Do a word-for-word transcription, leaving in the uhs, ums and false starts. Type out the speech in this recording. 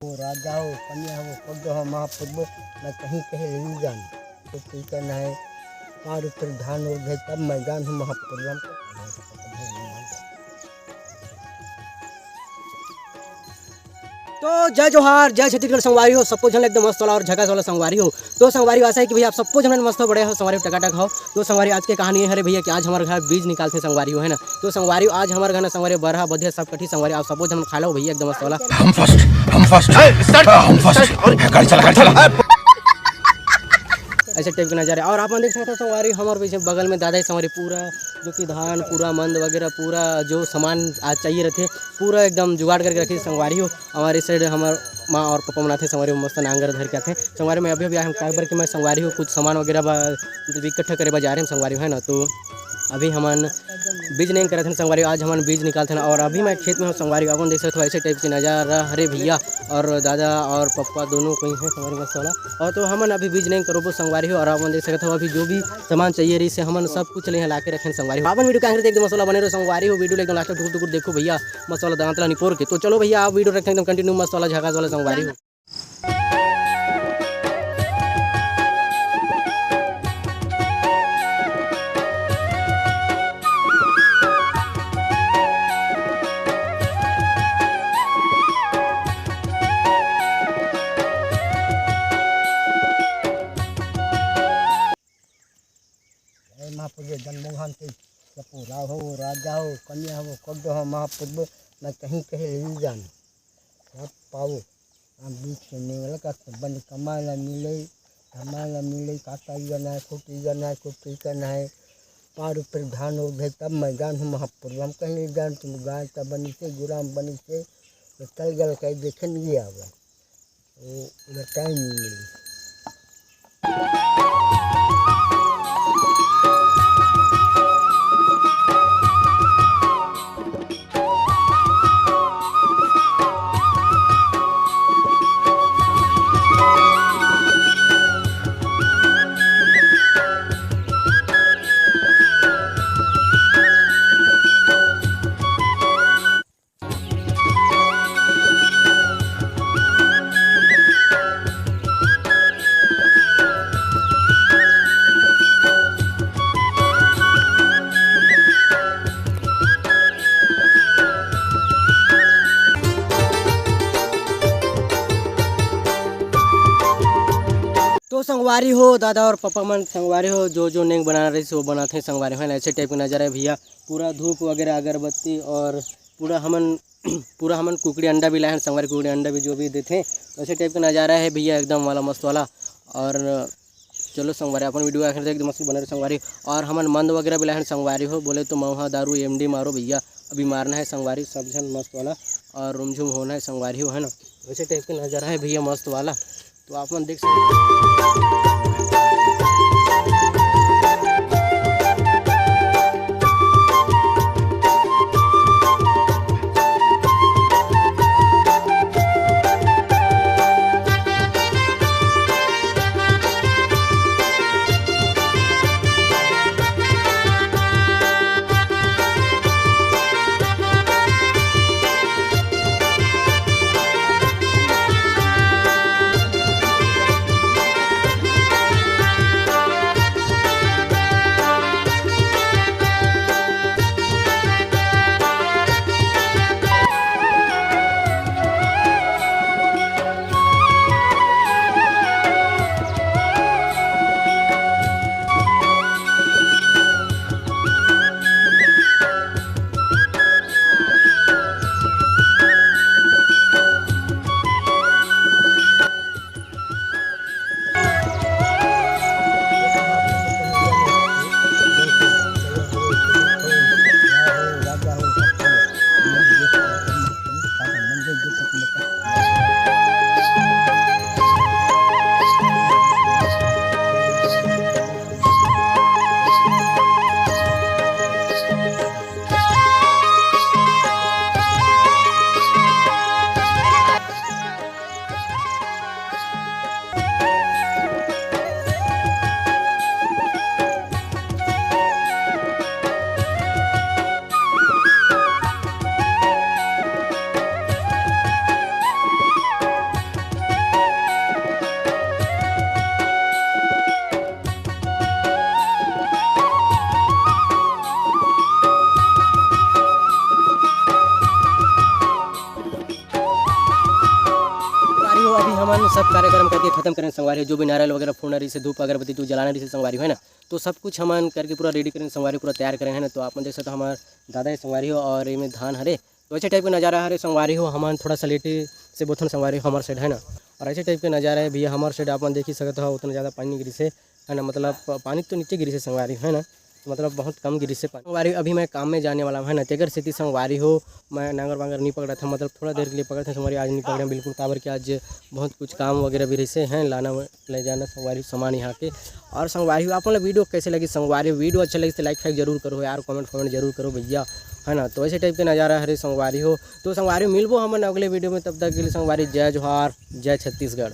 वो राजा हो, कन्या हो, पद्म हो, महाप्रभु, मैं कहीं कहे ले जान। तो ठीक है, नहीं, पार उतर धान और भेद, तब मैं जान हूँ महाप्रभु। तो जय जोहार, जय छत्तीसगढ़ संगवारी हो, सबको झन एकदम मस्त वाला और झकास वाला संगवारी हो। तो संगवारी हो, आशा है कि भैया आप सबको झन मस्त हो, बढ़िया हो संगवारी हो, टकाटक हो। तो संगवारी आज के कहानी ये हरे भैया कि आज हमारे घर बीज निकालते संगवारी हो, है ना। तो संगवारी हो, आज हमारे घर ना संगवारी हो, बरहा बधिया सब कठी संगवारी हो, आप सबको झन खा लो भैया एकदम मस्त वाला। हम फर्स्ट, हम फर्स्ट, ए, start, हम फर्स्ट। Start, और गाड़ी चला, गाड़ी चला। ऐसे टाइप के नजारे। और आप मन देख सकते हो संगवारी, हमारे पीछे बगल में दादा ही संगवारी पूरा जो कि धान पूरा मंद वगैरह पूरा जो सामान आज चाहिए रहते पूरा एकदम जुगाड़ करके रखे संगवारी हो। हमारे साइड हमार माँ और पापा मन आथे संगवारी हो, मस्त नांगर धर के आथे संगवारी। मैं अभी अभी आया हूँ काबर कि मैं संगवारी हो कुछ सामान वगैरह बा-, मतलब इकट्ठा करे बर जा रहे हैं संगवारी हो, है ना। तो अभी हमन बीज नहीं करत हन संगवारी, आज हमन बीज निकालथन। और अभी मैं खेत में हूँ संगवारी, अपन देख सकते हो ऐसे टाइप के नजारा हरे भैया। और दादा और पप्पा दोनों कोई हैं संगवारी मस्त वाला। और तो हमन अभी बीज नहीं करोबो संगवारी हो। और अपन देख सकते हो अभी जो भी सामान चाहिए रही से हमन सब कुछ ले ला के रखें संगवारी हो। अपन वीडियो के आखिर तक एकदम मस्त वाला बने रहो संगवारी हो, वीडियो एकदम लास्ट तक टुकुर टुकुर देखो भैया, मस्त वाला दांत ला निपोर के। तो चलो भैया आप वीडियो रखें एकदम कंटिन्यू मस्त वाला झकास वाला संगवारी हो। जय महाप्रभु, जन मोहन के सपूरा हो, राजा हो, कन्या हो, कड्डो हो, महाप्रभु, मैं कहीं कहे ले जान। सब पाओ। हम बीच के नेवल का तो बंद कमाए ला मिले, कमाए ला मिले, काटा ही जाना है, खोटी जाना है, खोटी करना है। पार ऊपर धान हो गए, तब मैं जान हूँ महाप्रभु। हम कहीं ले जान, तुम गाय का बनी से, गुराम बनी से, तो तल गल कहीं देखे नहीं आवे। वो उधर टाइम नहीं मिली। तो संगवारी हो, दादा और पापा मन संगवारी हो, जो जो नेंग बनाना रहिस, वो बनाथे संगवारी हो, ऐसे टाइप के नजारा है भैया। पूरा धूप वगैरह, अगरबत्ती और पूरा हमन पूरा हमन कुकड़ी अंडा भी लाए हन संगवारी, कुकड़ी अंडा भी जो भी देथे, वैसे टाइप का नज़ारा है भैया, एकदम वाला मस्त वाला। और चलो संगवारी, अपन वीडियो आखिर तक एकदम मस्त बने रहो संगवारी। और हमन मंद वगैरह भी लाए हन संगवारी हो, बोले तो मऊहा दारू एमडी मारो भैया, अभी मारना है संगवारी, सब झन मस्त वाला और रुमझुम होना है संगवारी हो, है ना। वैसे टाइप का नज़ारा है भैया, मस्त वाला। तो आप मन देख सकते हो। तो अभी हमन सब कार्यक्रम करके खत्म करेन संगवारी हो, जो भी नारियल वगैरह फोड़ना रहिसे, धूप अगरबत्ती जो जलाना रहिसे संगवारी हो, है ना। तो सब कुछ हमन करके पूरा रेडी करेन संगवारी, पूरा तैयार करेन, है ना। तो आप मन देख सकत हो हमर दादा हे संगवारी हो, और एमे धान हरे। तो ऐसे टाइप के नज़ारा हरे संगवारी हो, हमन थोड़ा सा लेटे से बोथन संगवारी हो हमर साइड, है ना। और ऐसे टाइप के नज़ारा हे भैया हमर साइड, आप मन देख ही सकत हो, उतना ज़्यादा पानी नहीं गिरिसे, है ना। मतलब प-, पानी तो नीचे गिरिसे संगवारी हो, है ना। तो मतलब बहुत कम गिरिसे पानी संगवारी हो। अभी मैं काम में जाने वाला हूँ, है ना, तेकर सेती संगवारी हो मैं नांगर वांगर नहीं पकड़ा था, मतलब थोड़ा देर के लिए पकड़ा था संगवारी, आज नहीं पकड़ा बिल्कुल, काबर कि आज बहुत कुछ काम वगैरह भी रहिसे, हैं, लाना ले जाना संगवारी हो सामान यहाँ के। और संगवारी हो आप मन ला वीडियो कैसे लगी संगवारी हो, वीडियो अच्छा लगी तो लाइक फाइक जरूर करो यार, कमेंट कमेंट जरूर करो भैया, है ना। तो ऐसे टाइप के नज़ारा हरे संगवारी हो। तो संगवारी हो मिलबो हमन अगले वीडियो में, तब तक के लिए संगवारी जय जोहार, जय छत्तीसगढ़।